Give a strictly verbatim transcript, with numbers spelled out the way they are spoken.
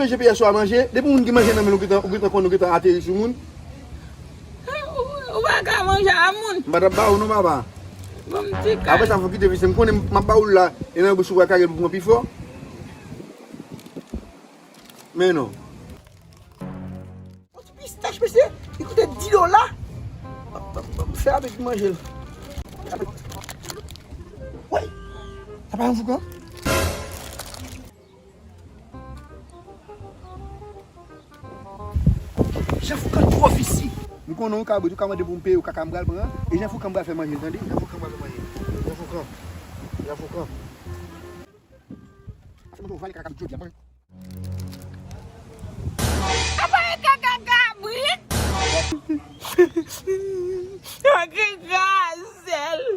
G P S ou a manje, depi moun ki manje nan men l, ou gentan, ou gentan konn, ou gentan ateri sou moun. Ou, ou pa ka manje a moun. M pa t ap ba ou non, papa. Bon, m ti kal. Apre sa, fò kite vise. M konnen m ap ba ou l la, e nan bouch ou pral kage l pou pran pi fò. Men non. Yon ti pistach, mesye, li koute dis dola. M ap, m ap, m ap fè avèk manje l. Woy! Sa pa yon foukan? Jan Foukan twò visye. M konnen w kabrit, ou ka mande pou m peye w kaka m pral pran. E Jan Foukan m pral fè manje l, tande? Jan Foukan m pral fè manje l. Jan Foukan. Jan Foukan. Se mwen tou vale kaka kabrit jodi a, mwen. Apa e kaka kabrit? Kaka gazèl.